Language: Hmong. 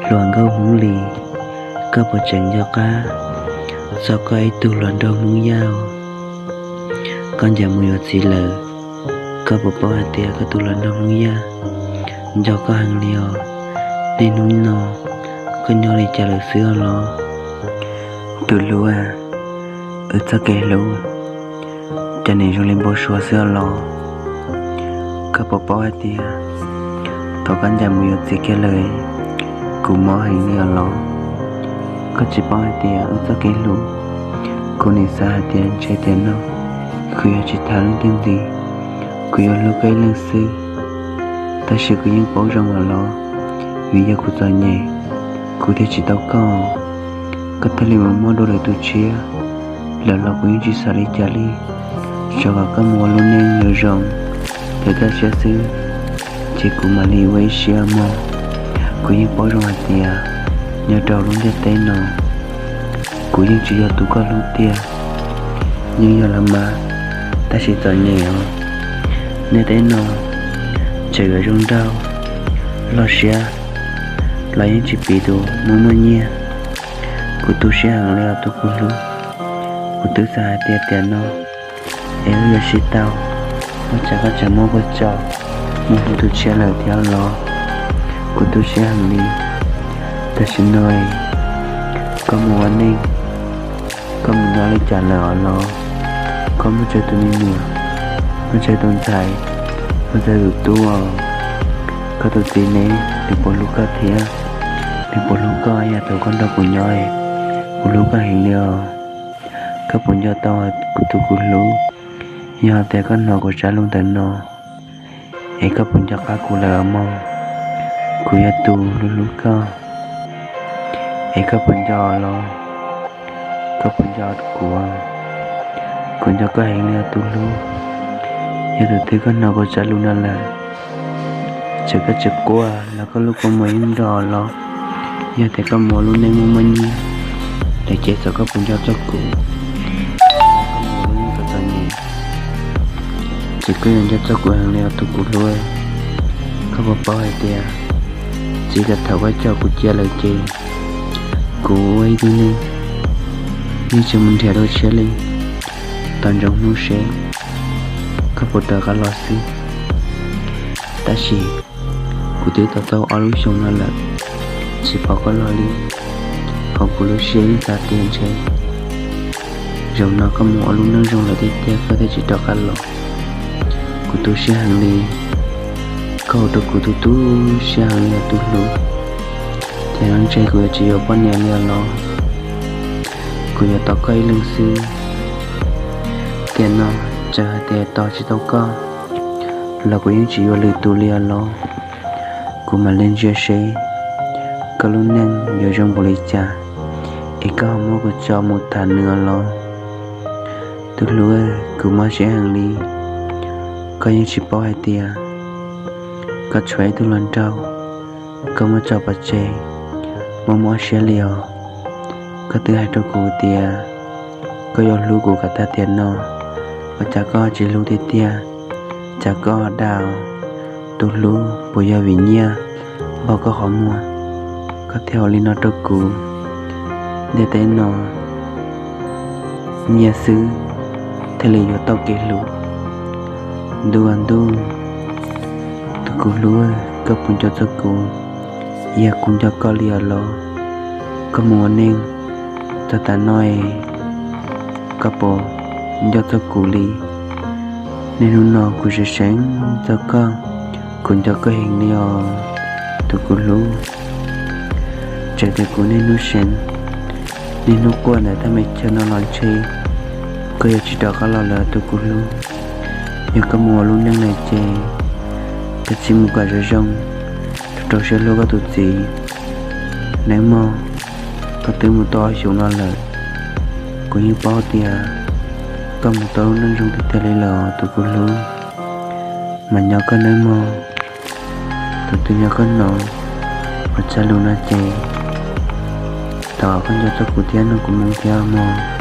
Hluas nkauj Hmoob Lis, koj puas tseem nco qab txog koj ib tug hluas nraug Hmoob Yaj? Koj ncaim mus yuav txiv lawm, koj puas paub hais tias koj tus hluas nraug Hmoob Yaj nco koj heev li os? Niaj hnub no koj nyob li cas lawm xwb os los? Tus hlub a, wb txoj kev hlub cas nim zoo li npau suav xwb os los? Koj puas paub hais tias thaum koj ncaim mus yuav txiv kiag lawm, kuv mob heev li os los? Koj tsis paub hais tias wb txoj kev hlub, kuv nim xav hais tias ntshe tiam no kuv yuav tsis tham leej twg ntxiv, kuv yuav hlub koj ib leeg xwb. Tab sis kuv yeej paub zoo os los, vim yog kuv txom nyem, kuv thiaj tsis tau koj, koj thiaj li mus muaj dua lwm tus tshiab. Lawm los kuv yeej tsis xav li cas li, tsuas kom koj mus ua lub neej zoo zoo, hlub koj siab xwb, ces kuv mam li ua ib siab mog. Kuv yeej paub zoo hais tias nyob rau lub ntiaj teb no, kuv yeej tsis yog tus koj hlub tiag. Yeej yog los mas, tab sis txom nyem os, ntiaj teb no tseem yuav zoo nraug, loj siab los yeej tsis piv tus muaj muaj nyiaj. Kuv tu siab heev li os tus kuv hlub. Kuv twb xav hais tias tiam no es wb yuav sib tau, ua cas koj tseem muab kuv tso mus hlub tus tshiab lawm thiab los? Kuv tu siab heev li. Tam sim no koj mus ua neej, koj mus nyob li cas lawm os los? Koj muaj tsawg tus me nyuam, muaj tsawg tus ntxhais, muaj tsawg tus tub os? Koj tus txiv ne, nws puas hlub koj thiab? Nws puas hlub koj? Yog thaum koj nrog kuv nyob, kuv hlub koj heev li os. Koj puas nco tau kuv tus kuv hlub? Yog tias koj hnov kuv zaj lus ntawm no, es koj puas nco qab kuv lawm os mog? Kuv yog tus hlub hlub koj, es koj puas nco los? Koj puas nco kuv? Kuv nco koj heev li os tus hlub. Yog tus twg koj hnov kuv zaj lus no lawm, txawm koj tsis quaj los koj lub kua muag yeej nrog los. Yog tias koj mus ua lub neej muaj muaj nyiaj lawm ces xyov koj puas nco txog kuv, koj mus ua lub neej txom txom nyem, ces koj yuav nco txog kuv heev li os tus kuv hlub. Koj puas paub hais tias txij kiag thaum koj coj kuv cia lawm ces kuv ua ib tug neeg yeej tsis mus nrhiav dua tshiab li. Tos ntsoov hnub seb koj puas rov qab los xwb. Tab sis kuv twb tos tau ob lub xyoos no lawm, tsis pom koj los li. Hauv kuv lub siab yeej xav tias ntshe zaum no koj mus ua lub neej zoo lawm tiag tiag koj thiaj tsis rov qab los. Kuv tu siab heev li, koj ua rau kuv tu tu siab heev li os tus hlub. Tiam no ntshe kuv yuav tsis yuav poj niam li os los, kuv yuav tos koj ib leeg xwb. Tiam no txawm hais tias tos tsis tau koj los kuv yeej tsis yuav lwm tus li os los. Kuv mam li ntsia seb koj lub neej yuav zoo npaum li cas, es koj ho muab kuv tso mus tham nws os los. Tus hlub, kuv mob siab heev li. Koj yeej tsis paub hais tias koj tshuav ib tug hluas nraug, koj muab tso pov tseg, mob mob siab li os. Koj twb hais rau kuv tias koj yuav hlub kuv kom tag tiam no, ua cas koj tsis hlub tiag tiag? Cas koj dag? Tus hlub, puas yog vim nyiaj npog koj qhov muag koj thiaj ua li no rau kuv? Ntiaj teb no nyiaj xwb thiaj li yuav tau kev hlub. Ntuj aw ntuj, tus kuv hlub, koj puas nco txog kuv? Yog kuv nco koj li os los? Koj mus ua neej txog tav no es koj puas nco txog kuv li? Niaj hnub no kuv seev seev txog koj, kuv nco koj heev li os tus kuv hlub. Txawm tias kuv niaj hnub seev, niaj hnub quaj ntawm thaj me chaw no los ntshe koj yuav tsis rov qab los lawm tus kuv hlub. Yog koj mus ua lub neej lawm ces koj cia li mus kom zoo zoo rau siab hlub koj tus txiv. Nawb mog, koj twb mus tau ob xyoos no lawm, kuv yeej paub tias koj mus tau lub neej zoo tiag tiag li lawm tus kuv hlub. Mas nyob koj nawb mog, tus twg nyob koj no, kuv zaj lus no ces thov koj nco txog kuv thiab nrog kuv mloog thiab mog.